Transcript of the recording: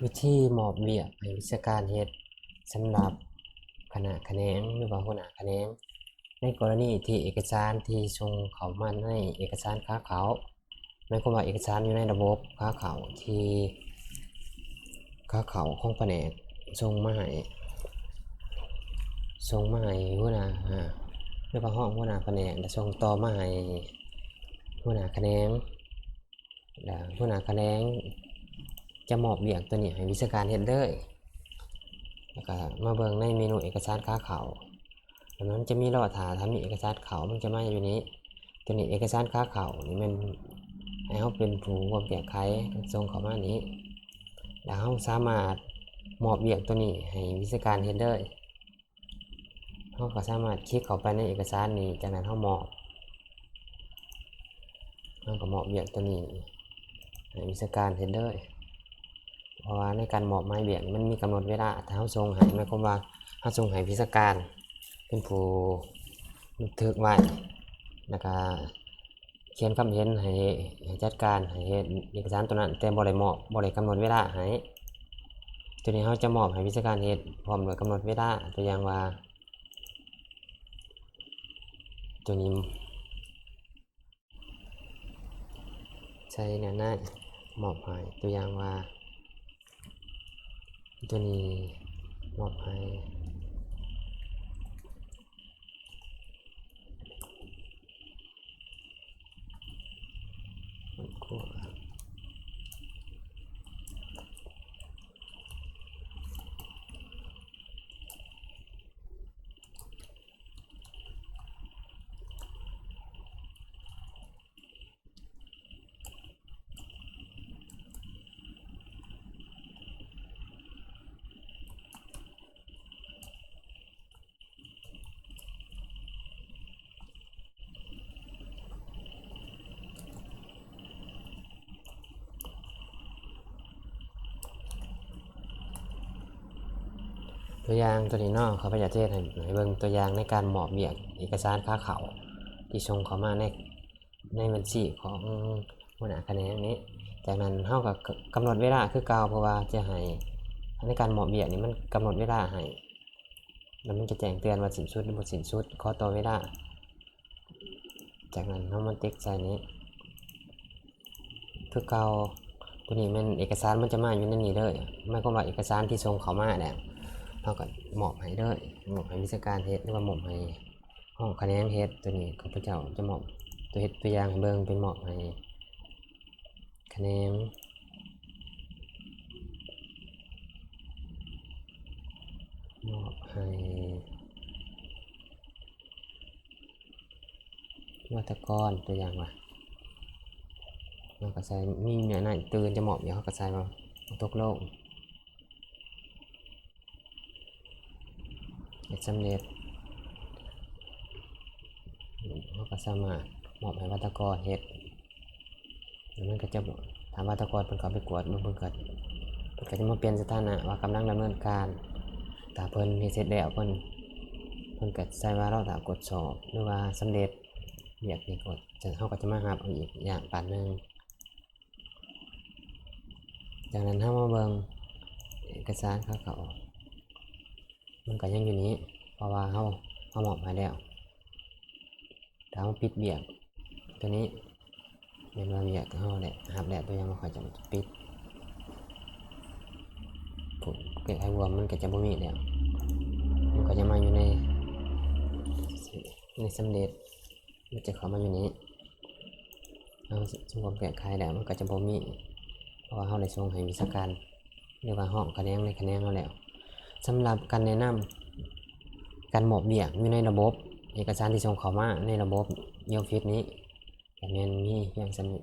ວິທີມອບວຽກໃຫ້ວິຊາການເຮັດສຳລັບຄະນະຂະແໜງ ຫຼືວ່າຫົວໜ້າຂະແໜງ. ໃນກໍລະນີທີ່ເອກະສານທີ່ສົ່ງເຂົ້າມາໃນເອກະສານຂາເຂົ້າ, ໝາຍຄວາມວ່າເອກະສານຢູ່ໃນລະບົບຂາເຂົ້າທີ່ຂາເຂົ້າຂອງພະແນກສົ່ງມາໃຫ້, ສົ່ງມາໃຫ້ຫົວໜ້າ ອາ ຫຼືວ່າຮອງຫົວໜ້າພະແນກ ແລະ ສົ່ງຕໍ່ມາໃຫ້ຫົວໜ້າຂະແໜງ. ແລ້ວຫົວໜ້າຂະແໜງຈະມອບວຽກຕົວນີ້ໃຫ້ວິຊາການເຮັດເລີຍ. ແລ້ວກໍມາເບິ່ງໃນເມນູເອກະສານຂາເຂົ້າ, ແລ້ວມັນຈະມີລໍຖ້າ, ຖ້າມີເອກະສານເຂົ້າມັນຈະມາຢູ່ນີ້. ຕົວນີ້ເອກະສານຂາເຂົ້ານີ້ແມ່ນໃຫ້ເຮົາເປັນຜູ້ຮ່ວມແກ້ໄຂ ສົ່ງເຂົ້າມານີ້, ແລ້ວເຮົາສາມາດມອບວຽກຕົວນີ້ໃຫ້ວິຊາການເຮັດເລີຍ. ເຮົາກໍສາມາດຄລິກເຂົ້າໄປໃນເອກະສານນີ້, ຈາກນັ້ນເຮົາມອບ, ເຮົາກໍມອບວຽກຕົວນີ້ໃຫ້ວິຊາການເຮັດເລີຍ. ເພາະວ່າໃນການມອບໝາຍວຽກນີ້ມັນມີກຳນົດເວລາ, ຖ້າເຮົາສົ່ງໃຫ້, ໝາຍຄວາມວ່າເຮົາສົ່ງໃຫ້ວິຊາການເປັນຜູ້ບັນທຶກໄວ້, ແລ້ວກໍ ຂຽນຄຳເຫັນໃຫ້, ໃຫ້ຈັດການ, ໃຫ້ເຮັດເອກະສານຕົວນັ້ນ, ແຕ່ບໍ່ໄດ້ມອບ, ບໍ່ໄດ້ກຳນົດເວລາໃຫ້. ຕົວນີ້ເຮົາຈະມອບໃຫ້ວິຊາການເຮັດພ້ອມດ້ວຍກຳນົດເວລາ, ຕົວຢ່າງວ່າ ຕົວນີ້ໃສ່ແນວໃນ ມອບໃຫ້, ຕົວຢ່າງວ່າ ຕົວນີ້ມອບໃຫ້ ຕົວຢ່າງຕົວນີ້ເນາະ, ຂ້າພະເຈົ້າຈະເຮັດໃຫ້, ໃຫ້ເບິ່ງຕົວຢ່າງໃນການມອບວຽກເອກະສານຂາເຂົ້າທີ່ສົ່ງເຂົ້າມາໃນ ໃນບັນຊີຂອງຫົວໜ້າຂະແໜງນີ້. ຈາກນັ້ນເຮົາກໍກຳນົດເວລາຄືເກົ່າ, ເພາະວ່າຈະໃຫ້ໃນການມອບວຽກນີ້ມັນກຳນົດເວລາໃຫ້, ແລ້ວມັນຈະແຈ້ງເຕືອນວ່າສິ້ນສຸດ ຫຼື ບໍ່ສິ້ນສຸດ, ຂໍຕໍ່ເວລາ. ຈາກນັ້ນເຮົາມາຕິກໃສ່ນີ້ຄືເກົ່າ. ຕົວນີ້ແມ່ນເອກະສານມັນຈະມາຢູ່ໃນນີ້ເລີຍ, ໝາຍຄວາມວ່າເອກະສານທີ່ສົ່ງເຂົ້າມາແລ້ວ ເຮົາກໍມອບໃຫ້ເລີຍ, ມອບໃຫ້ວິຊາການເຮັດ ຫຼືວ່າມອບໃຫ້ ຫ້ອງຂະແໜງເຮັດ. ຕົວນີ້ຂ້າພະເຈົ້າຈະມອບຕົວເຮັດຕົວຢ່າງໃຫ້ເບິ່ງ, ເປັນມອບໃຫ້ຂະແໜງ, ມອບໃຫ້ວາດຕະກອນ, ຕົວຢ່າງວ່າ ເຮົາກໍໃສ່ ມີເນື້ອໃນຕື່ນຈະມອບຫຍັງ ເຮົາກໍໃສ່ວ່າຕົກລົງ. ເຮັດສຳເລັດ ເຮົາກໍສາມາດມອບໃຫ້ວາດຕະກອນເຮັດ. ມັນກໍຈະ ຖ້າວາດຕະກອນເພິ່ນເຂົ້າໄປກວດເບິ່ງ ເພິ່ນກໍ ເພິ່ນກໍຈະມາປ່ຽນສະຖານະວ່າກຳລັງດຳເນີນການ. ຖ້າເພິ່ນເຮັດເສັດແລ້ວ ເພິ່ນ ເພິ່ນກໍໃສ່ວ່າລໍຖ້າກວດສອບ ຫຼືວ່າສຳເລັດວຽກນີ້ ກໍຈະ ເຮົາກໍຈະມາຮັບເອົາອີກຢ່າງປານໜຶ່ງ. ຈາກນັ້ນເຮົາມາເບິ່ງເອກະສານຂາເຂົ້າ, ມັນກໍຍັງຢູ່ນີ້ ເພາະວ່າເຮົາ ເຮົາມອບໃຫ້ແລ້ວ. ຖ້າເຮົາປິດວຽກຕົວນີ້ ແມ່ນວ່າວຽກເຮົາໄດ້ຮັບແລ້ວ, ຕົວຢ່າງວ່າຂ້ອຍຈະປິດ ແກ້ໄຂບວມ ມັນກໍຈະບໍ່ມີແລ້ວ, ມັນກໍຈະມາຢູ່ໃນ ໃນສຳເລັດ. ມັນຈະເຂົ້າມາຢູ່ນີ້, ເຮົາສະ ສະຫງວນແກ້ໄຂແລ້ວ ມັນກໍຈະບໍ່ມີ, ເພາະວ່າເຮົາໄດ້ສົ່ງໃຫ້ວິຊາການ ຫຼືວ່າຫ້ອງຂະແໜງໃນຂະແໜງເຮົາແລ້ວ. ສຳລັບການແນະນຳການມອບວຽກຢູ່ໃນລະບົບເອກະສານທີ່ສົ່ງເຂົ້າມາໃນລະບົບ e-office ນີ້ ກໍແມ່ນມີພຽງສ່ຳນີ້.